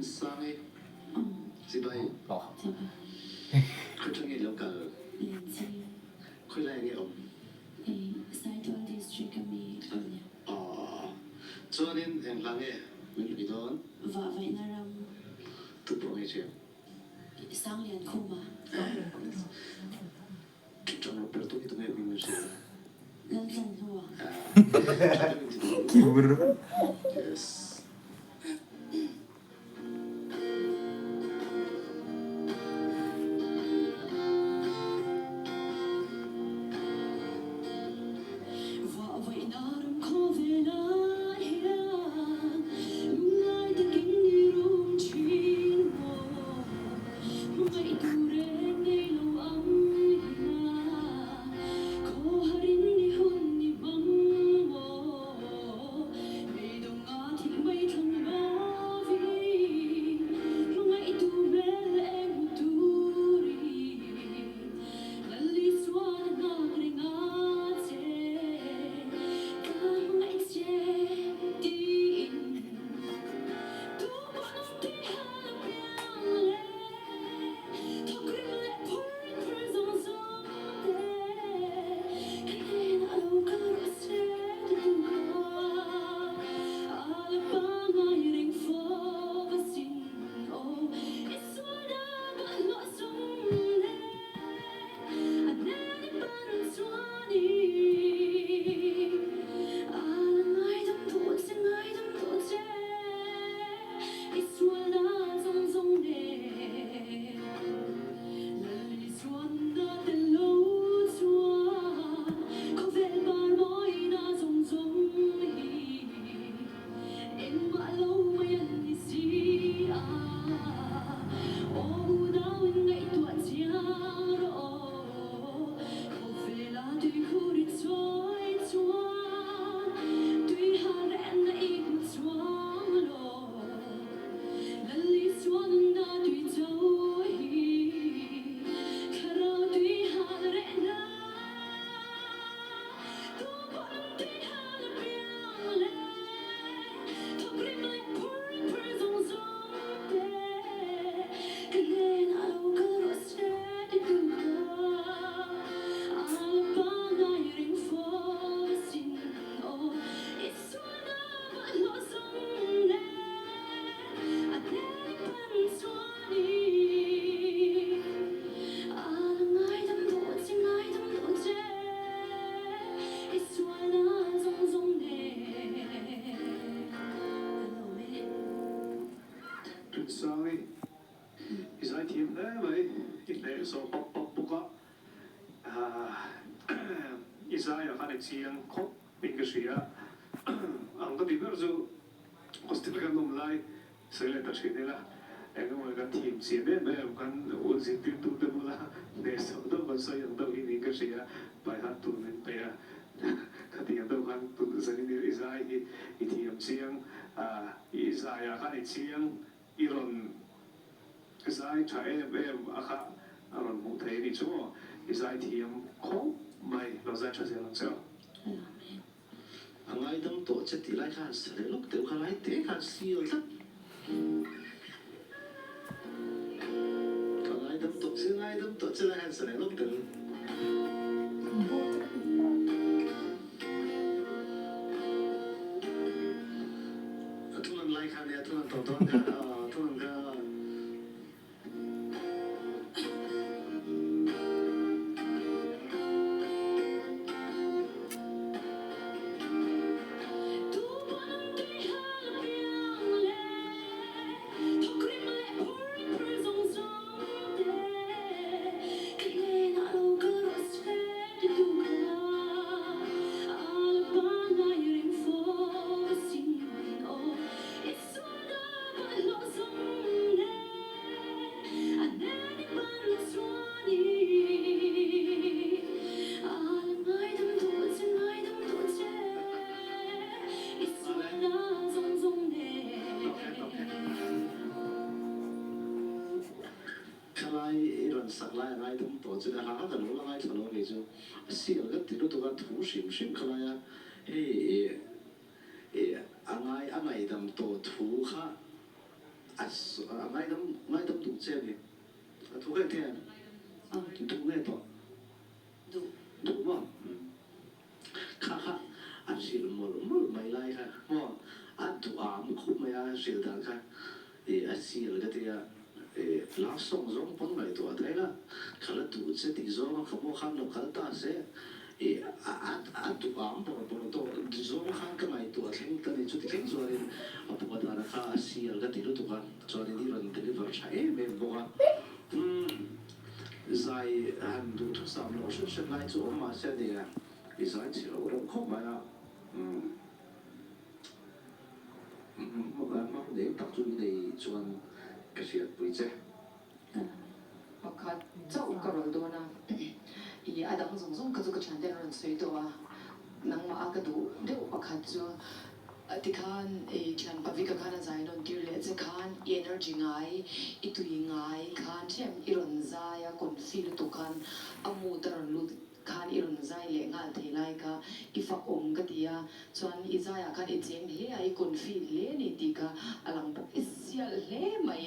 Rinsangi chibai khawi tang nge lo kal? Khawi lai nge awm? Saitual District a mi a nia. Aw. Chuanin eng hla nge min hlui dawn? Vahvaihna ram. Tu pawh nge ṭhiam? Sanglian Khuma. Ṭang rawh ber tu hi tunge hming min hrilh a? Laltlan hnua. Yes. Vahvaihna ram khawvelah hian lungngai takin i rum thin maw? Hmangaih tur reng nei lo ang hian khawharin i hun i hmang maw? Beidawng a thih mai thlang lovin hmangaihtu hmel eng hmu turin Lal Isuan a nghak reng a che, ka hmangaih che tiin tumah nung tihal a piang le, thawkrim leh phur phur zawng zawng te ka hnenah lo kal rawh se ti tu kha a la pangngai reng fo va sin aw i sualna bawlhhlawh sum le a hnen i pan chuan i a la ngaidam duh che ngaidam duh che i sualna zawng zawng nen Lal Isuanna tel lo chuan khawvel par mawina zawng zawng hi engmah lo mai an ni si a. Aw unau in ngaihtuah chiang rawh, khawvela tuikhur i chawi chuan tui har rehna i hmu chuang lo. Lal Isua nunna tui cho hi thlarau tui hal rehna tu pawh nung tui hal a piang le thawkrim leh phur phur zawng zawng te ka hnenah lo kal rawh se ti tu kha a la pangngai ring fo asin aw Isua bawlhhlawh zawng nen a hnen pan chuan i a la ngaidam duh che, ngaidam duh che i sualna zawng zawng nen ka lawm e. Rinsangi, i zaithiam hle mai, i hnehsawh pap pap bawk a, i zaiah khan i chiang khawp. In ka hria ang ka tih ber chu hostel kan awm lai sawi leh ta thin ila eng emaw kan thim chian em em kan zirtirtu te bula hnehsawh deuh kan sawi ang deuh hi niin ka hria pai khan tun min pe a khatiang deuh khan tun zanin i zai hi i thiam chiang i zaiah khan i chiang i rawn zai tha em em a kha a rawn hmuh thei a nih chu maw? I zai thiam khawp mai, lo zai tha zel ang che aw. Amen. A ngaidam tawh che tih lai kha han sa leh lawk teuh kha lai te khan seal tlat. Ka ngaidam tawh che, ngaidam tawh che lai han sa leh lawk teuh. A thunan lai kha nia, thunan tawh dawn kha, thunan kha. Tu pawh nung tui hal a piang le, thawkrim leh phur phur zawng zawng te, ka hnenah lo kal rawh se ti tu kha a la pangngai ring fo sin aw i sualna bawlhhlawh zawng nen a hnen i pan chuan i a la ngaidam duh che ngaidam duh che i sualna zawng zawng nen. Thalai i rawn sak lai a ngaidam tawh chu le ha ka lo la ngaithla lo kei chu a sial ka ti lutuk a thu hrim hrim khalai a hei i a ngai a ngaihdam tawh thu kha A ngaidam ngaidam duh che a ni. A thu kha engtin duh nge tawh? Duh. Duh maw? Kha kha a hrilh mawlh mawlh mai lai kha maw? A duh am khup mai a hrilh dan kha i a sial ka ti a, i love song zawng pawn ngaihtuah thei la, ka la duh che tih zawng a ka maw khan lo kal ta se, i a a duh am bawrh bawrh tawh zawng khan ka ngaihtuah thleng ta ni chuti thleng chuanin a phuah dan kha a sial ka ti lutuk a, chuanin i rawn deliver tha em em bawk a, umm zai han duhthusam loh hret hret lai chu awm mahse a nia, i zai chhe loh reuh khawp mai a, umm. Hmang deng tak chu i nei chuan ka hriatpui che. Pakhat chauh ka rawlh dawn a, i a dang zawng zawng kha chu ka thiante an rawn sawi tawh a, nangmah a ka duh deuh pakhat chu tikhan i thian Pavika khan a zai nawn tir leh che khan i energy ngai, i tui ngai khan ṭhiam i rawn zai a, confi lutuk khan a mood a rawn lut Khan i rawn zai leh nghal thei lai kha i fak awm ka ti a, chuan i zaiah khan i cheng hle a, i confi hle a ni tih kha a lang bawk. I sial hle mai.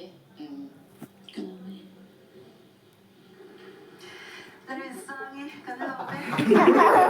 Ka lo mai. Ka rinsangi kan lo e.